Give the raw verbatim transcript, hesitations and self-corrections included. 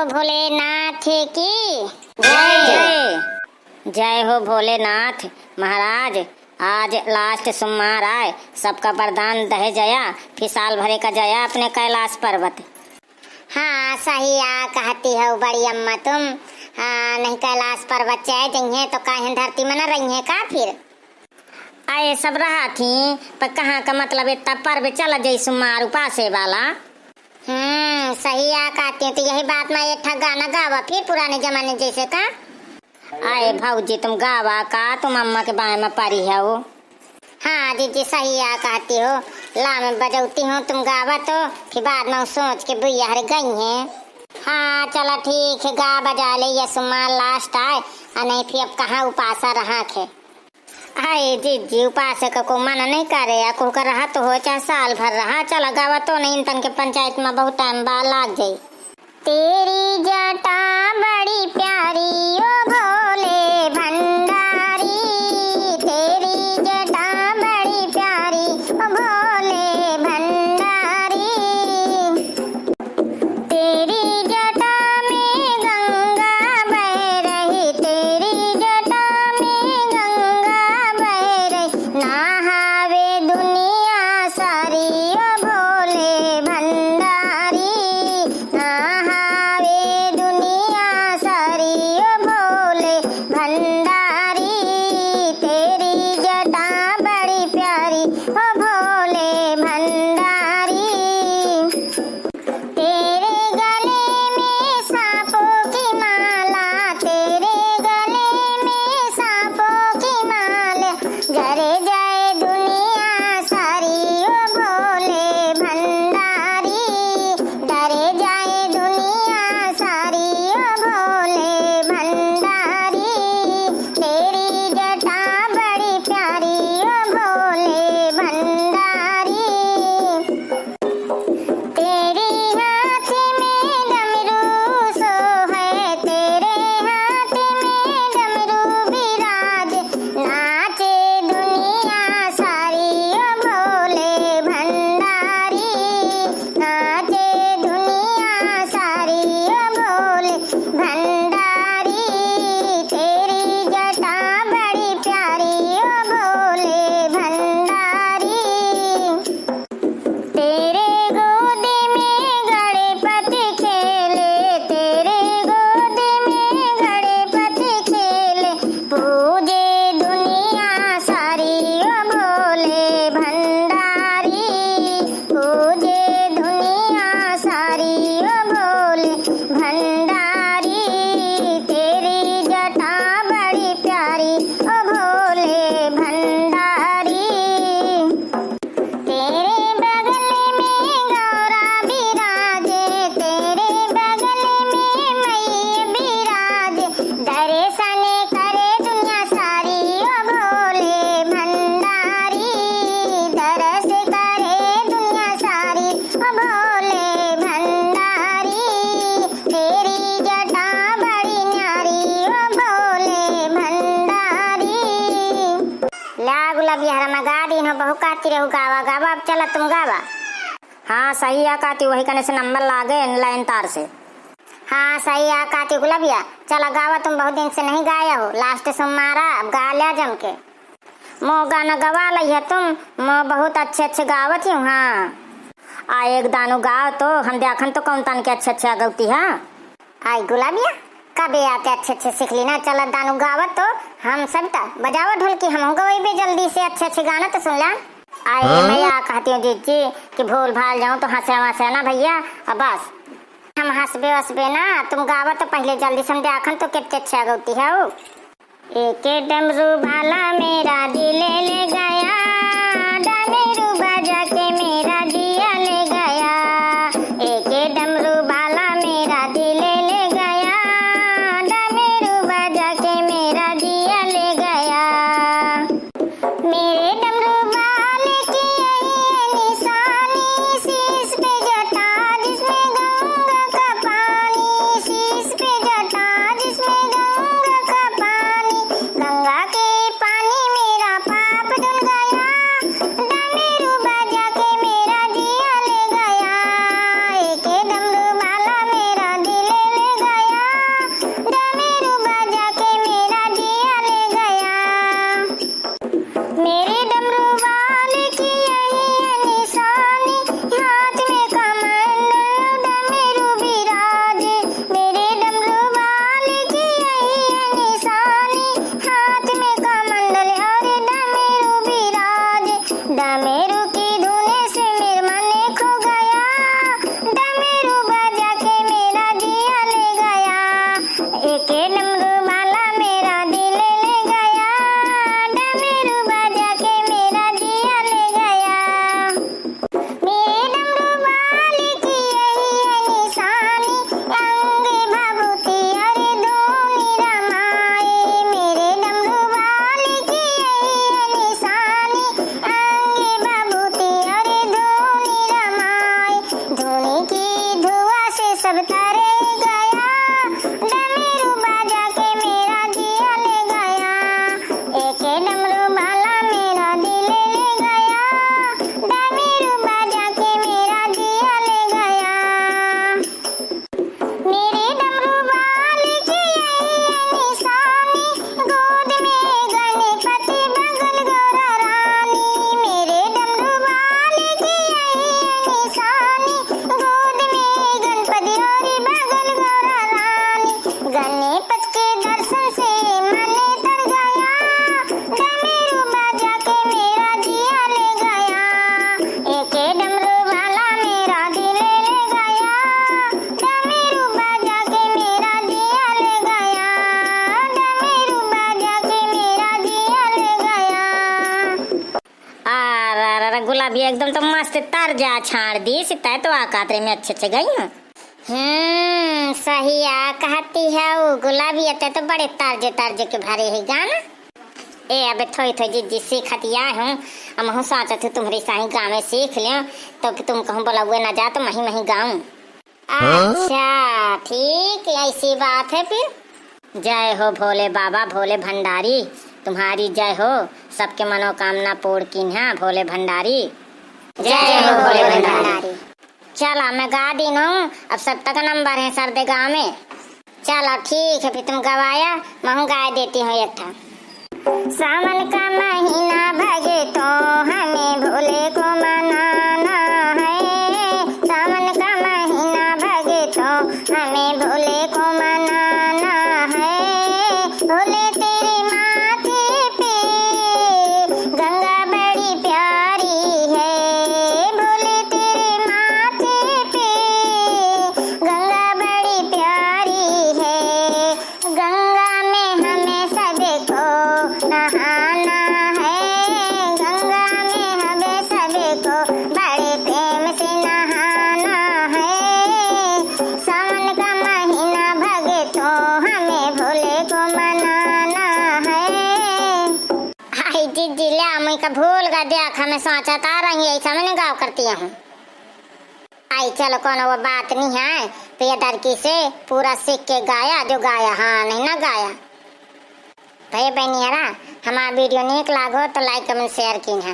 भोलेनाथ की जय। जय। जय हो भोलेनाथ महाराज। आज last सोमवार आए, सबका वरदान दहे जया, फिर साल भरे का जया अपने कैलाश पर्वत। हाँ, सही आ कहती हो बड़ी अम्मा तुम। हाँ, नहीं कैलाश पर्वत चढ़ जइहें तो काहे धरती में न रहिहें का फिर? अरे सब रहा थी, पर कहाँ का मतलब इतना पर्व चल जाई सोमवार उपासे वाला। हम्म, सही आ कहती हो, तो यही बात में एक ठा गाना गावा फिर पुराने जमाने जैसे का। अरे भौजी तुम गावा का, तुम अम्मा के बाएं में परी हो। हाँ जीजी, सही आ कहती हो। ला मैं बजौती हूँ, तुम गावा तो, फिर बाद में सोच के बुइया हर गई हैं। हाँ चला ठीक है, गा बजा ले, ये सोमवार last आए, और नहीं फिर अब कहाँ उपासा रहा खे। अरे जीजी, उपासे का को मन नहीं करे, या को का रहा तो हो चाहे साल भर रहा, चला गावा तो नहीं, तन के पंचायत में बहुत time बा लाग जाई। तेरी जटा बड़ी प्यारी ओ भोले भंडारी, तेरी जटा बड़ी प्यारी ओ भोले भंडारी। तेरी जटा में गंगा बह रही, तेरी जटा में गंगा बह रही, नहावे दुनिया सारी ओ भोले भंडारी, नहावे दुनिया सारी ओ भोले भंडारी। तेरी जटा बड़ी प्यारी ओ भोले भंडारी। तेरे गले में सांपों की माला, तेरे गले में सांपों की माला, डरे जाए दुनिया सारी ओ भोले भंडारी, डरे जाए दुनिया सारी ओ भोले भंडारी। तेरी जटा बड़ी प्यारी ओ भोले भंडारी। तेरे हाथ में डमरू सोहे, तेरे हाथ में डमरू बिराजे, नाचे दुनिया सारी ओ भोले भंडारी, नाचे दुनिया सारी ओ भोले भंडारी। तेरी जटा बड़ी प्यारी ओ भोले भंडारी। तेरे गोद में गणपति खेले, तेरे गोद में गणपति खेले, पूजे दुनिया सारी ओ भोले भंडारी, पूजे दुनिया सारी ओ भोले भंडारी। तेरी जटा बड़ी प्यारी ओ भोले भंडारी। तेरे बगल में गौरा बिराजे, तेरे बगल में मैया बिराजे, दर्शन करे दुनिया सारी ओ भोले भंडारी, दर्श करे दुनिया सारी ओ भोले भंडारी। तेरी जटा बड़ी न्यारी ओ भोले भंडारी। ला गुलाबिया हरा मगा दीन हो, बहु कहती रहू गावा गावा, अब चला तुम गावा। हाँ सही आ कहती, वही कने से नंबर लागे लाइन तार से। हाँ सही आ कहती गुलाबिया, चला गावा, तुम बहुत दिन से नहीं गाया हो, last सोमवार आ, अब गा लिया जम के। मो गाना गवा लई है तुम, मो बहुत अच्छे अच्छे गावत ही हो। हाँ आ एक दानू गाओ तो हम देखन तो कौन तन के अच्छे अच्छे गौती है। आई गुलाबिया, कबे आते अच्छे अच्छे सीख ली ना, चला दानू गावत तो हम सब ता बजावा ढोलकी, हम गवेबे जल्दी से अच्छे अच्छे गाना तो सुन ला। आई हाँ? मैं या कहती हूँ जीजी कि भूल भाल जाऊँ तो हंसे वंसे ना भैया, अब बस हम हंसबे वंसबे ना, तुम गावा तो पहले जल्दी से हम देखन तो कितने अच्छे गौती है वो। एके डमरू भाला मेरा दिल ले गया, डमरू बजा के मेरा जिया ले गया। एके डमरू भाला मेरा दिल ले गया, डमरू बजा के मेरा जिया ले गया। मेरे डमरू बाल की यही निशानी, शीश पे जटा जिसमें गंगा का पानी, शीश पे जटा जिसमें गंगा का पानी, गंगा के पानी मेरा पाप धो अभी एकदम तो मस्त तर्ज छाड़ दी, सिताए तो आकातरे में अच्छे अच्छे गई हूँ। हम्म, सही आ कहती है वो गुलाबी, अते तो बड़े तर्ज तर्ज के भरे है गाना। ए, अबे थोई थोई जिज्जी सीखत या हूँ, हम हूँ सोचत हूँ तुम्हरी साही गाँव में सीख लियो, तो फिर तुम कहूँ बोला हुए ना जा तो मही मही गाऊँ। हाँ? अच्छा, ठीक, ऐसी बात है फिर। जय हो भोले बाबा, भोले भंडारी, तुम्हारी जय हो, सबके मनोकामना पूर्ण कीन्हा भोले भंडारी। जय हो भोले भंडारी। चला, मैं गा दीन हूँ, अब सब तक नंबर है सरदे गाँव में। चला, ठीक है, फिर तुम गवाया, मैं हूँ गाय देती हूँ एक ठा। सावन का महीना भगतों, हमें भोले को मनाना है। सावन का महीना भगतों, हमें भोले को मनाना है। भोले तेरे माथे पे गंगा बड़ी प्यारी है। भोले तेरे माथे पे गंगा बड़ी प्यारी है। गंगा में हमें सबको नहाना है, गंगा में हमें सबको बड़े प्रेम से नहाना है। सावन का महीना भगतों, हमें भोले को मनाना है। आई जिज्जी ले, मुई का भूल गा, देख, हमें सोचत आ रही है, ऐसा मैंने गाँव करती हूँ। आई चलो, कोनो वो बात नहीं है, बेदरकी से पूरा सीख के गाया, जो गाया, हाँ, नहीं ना गाया। भैया बहनियारा, हमारा वीडियो नीक लागो तो like, comment, share कीन्हा।